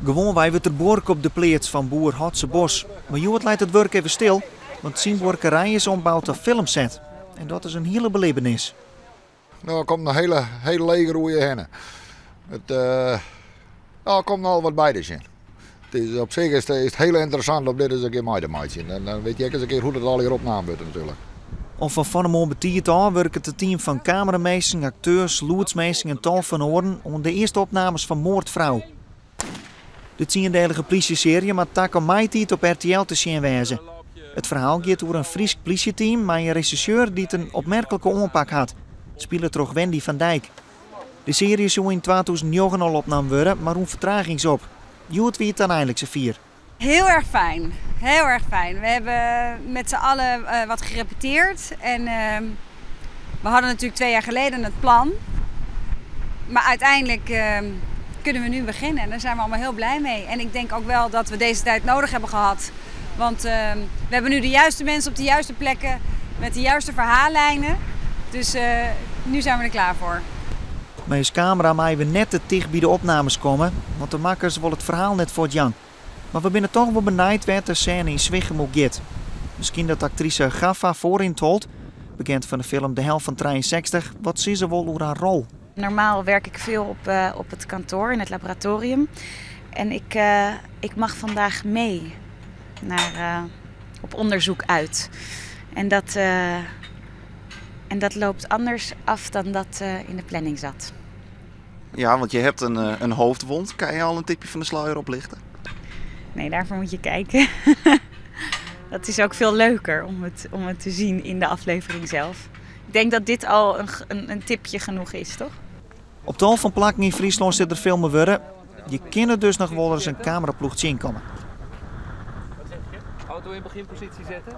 Gewoanwei wurdt der buorke op de pleats fan boer Hotze Bos. Mar hjoed leit it wurk even stil, want syn buorkerij is omboud ta filmset. En dat is in hiele belibbenis. No, der komt in hiele, hiele leger oer je hinne. It, no, der komt al wat by te sjen. It is, op sich is it, is it hiel ynteressant om dit ris in kear mei te meitsjen. En dan witte je ek ris in kear hoe't it allegear opnaam wurdt natuerlik. Al fan fannemoarn betiid ôf wurket it team fan kameraminsken, akteurs, lûdsminsken en tal fan oaren oan de earste opnames fan Moordvrouw. De tsiendelige plysjesearje moat takom maitiid op RTL te sjen wêze. It ferhaal giet oer in Frysk plysjeteam mei in resjersjeur dy't in opmerklike oanpak hat, spile troch Wendy van Dijk. De searje soe yn 2009 al opnaam wurde, mar rûn fertragings op. Hjoed wie it dan einlik safier. Heel erg fijn, heel erg fijn. We hebben met z'n allen wat gerepeteerd en we hadden natuurlijk 2 jaar geleden het plan. Maar uiteindelijk kunnen we nu beginnen en daar zijn we allemaal heel blij mee. En ik denk ook wel dat we deze tijd nodig hebben gehad. Want we hebben nu de juiste mensen op de juiste plekken met de juiste verhaallijnen. Dus nu zijn we er klaar voor. Mei ús kamera meie we net te ticht by de opnames komme, want de makkers wolle it ferhaal net fuortjaan. Mar we binne toch wol benijd wêr't de sêne yn Swichum oer giet. Miskien dat aktrise Gaffa Forintold, bekend fan de film De Hel fan 63, wat sizze wol oer har rol. Normaal werk ik veel op het kantoor, in het laboratorium. En ik mag vandaag mee op onderzoek uit. En dat loopt anders af dan dat in de planning zat. Ja, want je hebt een hoofdwond. Kan je al een tipje van de sluier oplichten? Nee, daarvoor moet je kijken. Dat is ook veel leuker om het te zien in de aflevering zelf. Ik denk dat dit al een tipje genoeg is, toch? Op tal fan plakken yn Fryslân sit der filme wurde. Je kinne dus noch wolris in kameraploech tsjinkomme. Wat zeg je? Auto in beginpositie zetten?